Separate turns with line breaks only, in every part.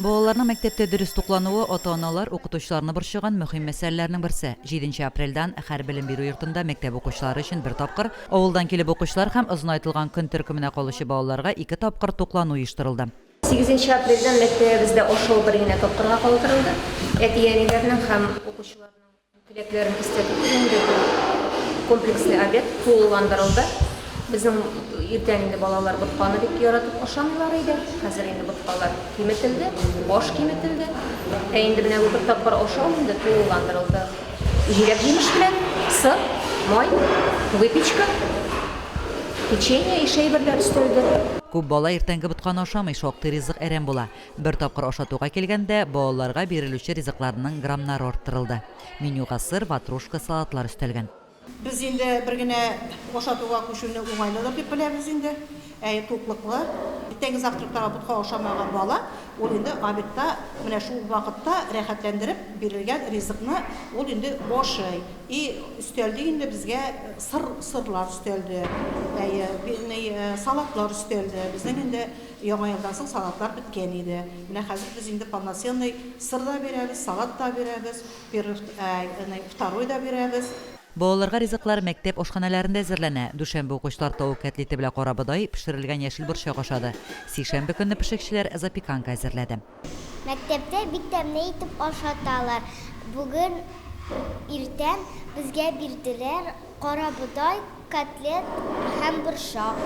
Балаларның мәктәптә дөрес туклануы ата-аналар, укытучыларны борчыган мөһим мәсьәләләрнең берсе. Җиденче апрельдән һәр белем бирү йортында мәктәп укучылары өчен бер тапкыр, авылдан килеп укучылар һәм озынайтылган көн төркеменә калучы балаларга ике тапкыр туклану оештырылды.
Сигезенче апрельдән мәктәбебездә ашау бер генә тапкырга калдырылды. Әти-әниләрнең һәм укучыларның Теләкләрен истә тотып инде бу комплекслы обед тулыландырылды. Безнең иртән инде балалар ботканы бик яратып ашамыйлар иде. Хәзер инде боткалар киметелде, аш киметелде. Ә инде менә бу бер тапкыр ашау инде тулыландырылды. Җиләк-җимеш белән, сыр, май, выпечка, печенье ише әйберләр өстәлде.
Күп бала иртәнге ботканы ашамый, шактый ризык әрәм була. Бер тапкыр ашатуга килгәндә, балаларга бирелүче ризыкларның граммнары арттырылды. Менюга сыр, ватрушка, салатлар өстәлгән.
Без инде бер генә ашатуга күчүне уңайлыдыр дип беләбез инде. Әйе, туклыклы. Иртәнге завтрактагы ботка ашамаган бала, ул инде обедта менә шул вакытта рәхәтләндереп бирелгән ризыкны ул инде ашый. И өстәлде инде безгә сыр, сырлар өстәлде. Әйе, салатлар өстәлде. Безнең инде Яңа елдан соң салатлар беткән иде. Менә хәзер без инде полноценный сыр да бирәбез, салат та бирәбез, первый, второй да бирәбез.
Балаларга ризыклар мәктәп ашханәләрендә әзерләнә. Дүшәмбе укучылар тавык кәтлите белән карабодай, пешерелгән яшел борчак ашады. Сишәмбе көнне пешекчеләр запеканка әзерләде.
Мәктәптә бик тәмле итеп ашаталар. Бүген иртән безгә бирделәр карабодай, Котлет һәм борчак.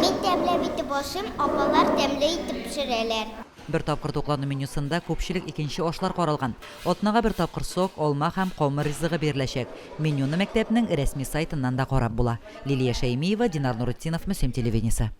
Мин тәмләп итеп ашыйм, апалар тәмле итеп пешерәләр.
Бер тапкыр туклану менюсында күпчелек икенче ашлар каралган. Атнага бер тапкыр сок, алма һәм камыр ризыгы биреләчәк. Менюны мәктәпнең рәсми сайтыннан да карап була. Лилия Шәймиева, Динар Нуретдинов, Мөслим телевидениесе.